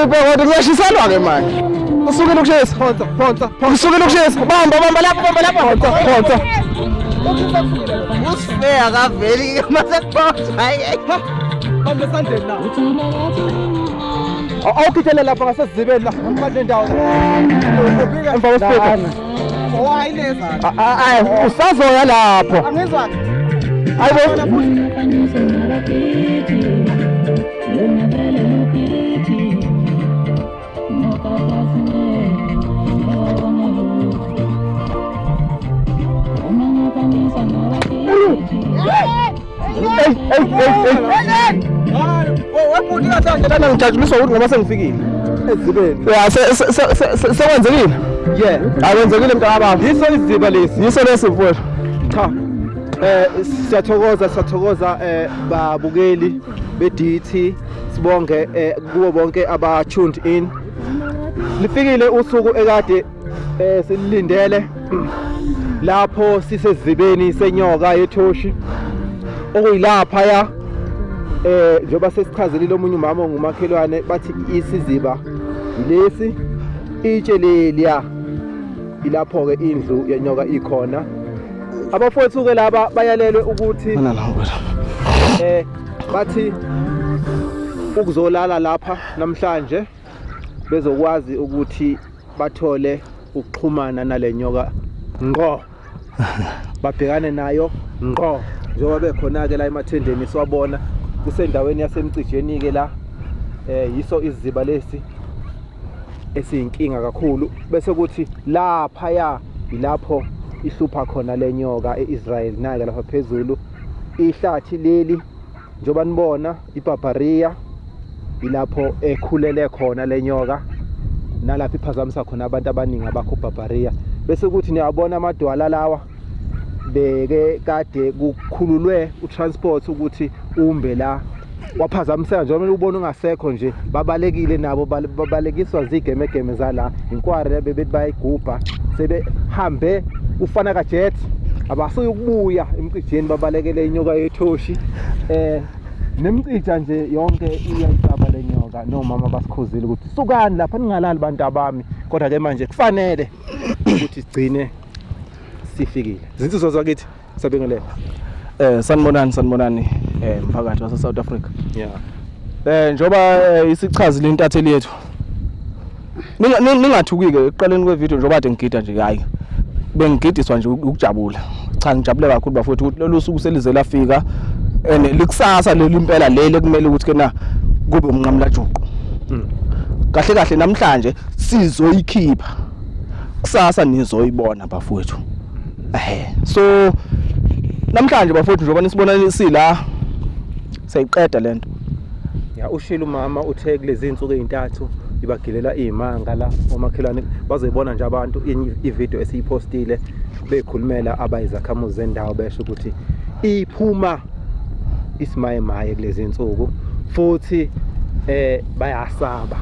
Usipe kodwa kuyashiselwa ke manje. Usukile ukushisa. Phonsa, phonsa, phonsa. Usukile ukushisa. Bamba, bamba lapho, bamba lapho. Phonsa, phonsa. Usfe akaveli ke mase kuphonsa. Hayi. Bamba esandleni la. Awukhithele lapha ngasesizibeni la. Ngaphandle ndawo. Emva kwesipika. Owayileza. Ay, usazoya lapho. Angizwa. Hayibo. Ey, ey, ey, ey. Webhuti kahle Lana ngijabuliswa ukuthi ngoba sengifikile. ezibeni. Ya, sekwenzekile. Yeah. Akwenzekile mntakababa. Yiso isiziba lesi. Yiso lesi mfowethu. Cha. Siyathokoza siyathokoza babukeli be-DT sibonge kubo bonke aba tuned in. Lifikile usuku ekade silindele lapho sisezibeni senyoka yethoshi okuyilapha ya njengoba sesichazelile omunye umama ongumakhelwane bathi isiziba lesi itshe leliya ilapho ke indlu yenyoka ikhona. Abafowethu ke laba bayalelwe ukuthi bathi ukuzolala lapha namhlanje bezokwazi ukuthi bathole ukuxhumana nale nyoka ngqo, babhekane nayo ngqo njengoba bekhona ke la emathendeni siwabona kusendaweni yasemcijeni ke la. Yiso isiziba lesi esiyinkinga kakhulu, bese kuthi lapha ya ilapho ihlupha khona le nyoka eIsrael. Nake lapha phezulu ihlathi leli njengoba nibona iBarbaria ilapho ekhulele khona le nyoka, nalapho iphazamisa khona abantu abaningi abakho Barbaria. Bese kuthi niyabona amadwala lawa beke kade kukhululwe utransport ukuthi umbe la waphazamiseka, njengoba ubona ungasekho nje babalekile nabo, babalekiswa zigemegeme zala inkwari bebethi bayigubha, sebehambe ufana kajet abasuye ukubuya emcijeni, babalekele inyoka yethoshi. Nemcija nje yonke iyayisaba le nyoka, nomama basikhuzile ukuthi sukani lapha ningalali bantu abami, kodwa ke manje kufanele ukuthi sigcine sifikile. Zinsizwa zakithi sabingelela. Sanibonani, sanibonani mphakathi wase South Africa. Yeah. Njoba isichazile intatheli yethu. Ningathuki-ke ekuqaleni kwevideo njengoba kade ngigida nje, hayi bengigidiswa nje ukujabula. Cha, ngijabule kakhulu bafowethu ukuthi lolu suku selize lafika and likusasa leli impela leli ekumele ukuthi ke na kube umnqamulajuqu. Kahle kahle namhlanje sizoyikhipha, kusasa nizoyibona bafowethu. So namhlanje bafowethu njengoba nisibona sila siyayiqeda lento. Ya, ushilo umama uthe kulezi insuku ezintathu ibagilela izimanga la omakhelwane bazoyibona nje abantu ivideo esiyipostile bekhulumela abayizakhamuzi zendawo besho ukuthi iphuma isimayemaye kulezi insuku futhi bayasaba.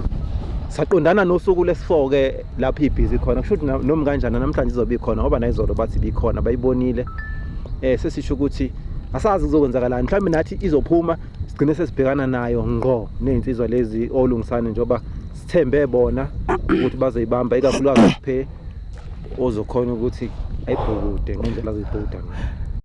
Saqondana nosuku lesi-4 ke lapho ibhizi khona, kusho ukuthi noma kanjani namhlanje izobe ikhona ngoba nayizolo bathi ibikhona bayibonile. Sesisho ukuthi asazi kuzokwenzakalani, mhlawumbe nathi izophuma sigcine sesibhekana nayo ngqo nezinsizwa lezi olungisane njengoba sithembe bona ukuthi bazoyibamba, ikakhulukazi uSphe ozokhona ukuthi ayibhukude ngendlela azoyibhukuda ngayo.